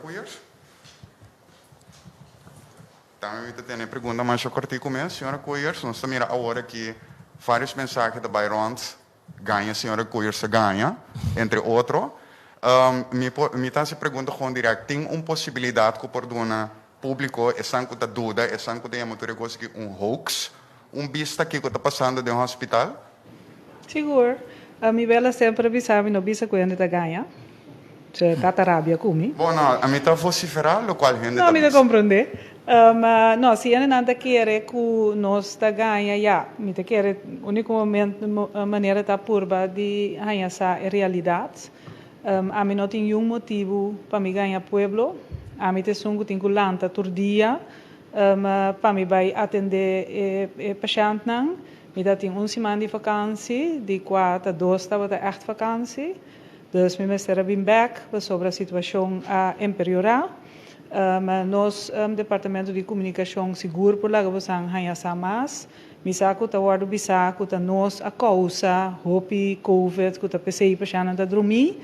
Koeiers. Tambe mi ta tene pregunta masha kortiku mes, señora Koeiers. Nos ta mira awor aki varios mensahe ta bai rond, gaña señora Koeiers ta gaña, entre otro. Mi por, mi ta hasi pregunta gewoon direct, tin un posibilidat ku por duna públiko, esnan ku ta duda, esnan ku ta yama tur e kos aki un hoax, un bista kiko ta pasando den hospital? Sigur. Mi bela semper a bisa mi no bisa ku hende ta gaña. Se tata rabia ku mi. Bo no, ami ta vociferá lokual hende ta bisa. No, mi ta komprondé. No, si hendenan ta kere ku nos ta gaña, ya, mi ta kere úniko momento, manera ta purba di haña sa e realidat. Ami no tin yun motibu pa mi gaña pueblo. Ami ta esun ku tin ku lanta tur dia pa mi bai atendé e pashèntnan. Mi ta tin un siman di vakansi, di kua ta dos tabata ègt vakansi. Dus mi mester a bin bèk pasobra situashon a empeorá. Nos departamento di komunikashon sigur por laga bosan haña sa mas. Mi sa ku ta wòrdu bisá ku ta nos a kousa hopi covid ku ta p'esei pashèntnan ta drumí.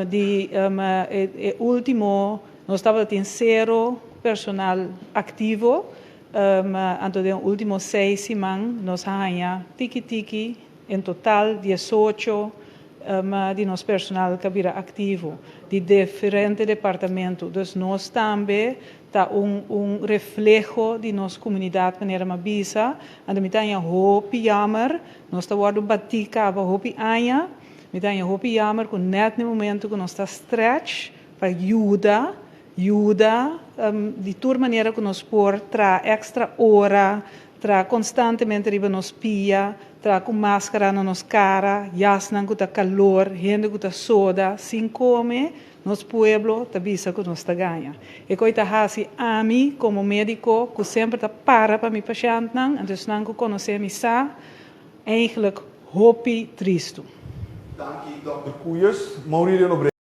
Di e último nos tabata tin sero personal aktivo. Anto den último seis siman nos a haña tiki tiki en total 18 di nos personal ku a bira aktivo di diferente departamento. Dus nos tambe ta un refleho di nos komunidat manera mi a bisa. Anto mi ta haña hopi yammer, nos ta wòrdu batí kaba hopi aña. Mi ta haña hopi yammer ku nèt na e momento ku nos ta stretch pa yuda, yuda di tur manera ku nos por traha èkstra ora, traha konstantemente riba nos pia, traha ku máskara na nos kara, yasnan ku ta kalor, hende ku ta soda sin kome, nos pueblo ta bisa ku nos ta gaña. E koi ta hasi ami komo médiko ku semper ta para pa mi pashèntnan, anto esnan ku konosé mi sa, eigenlijk hopi tristu. Danki Dòkter Koeiers. Maurilio Nobrega.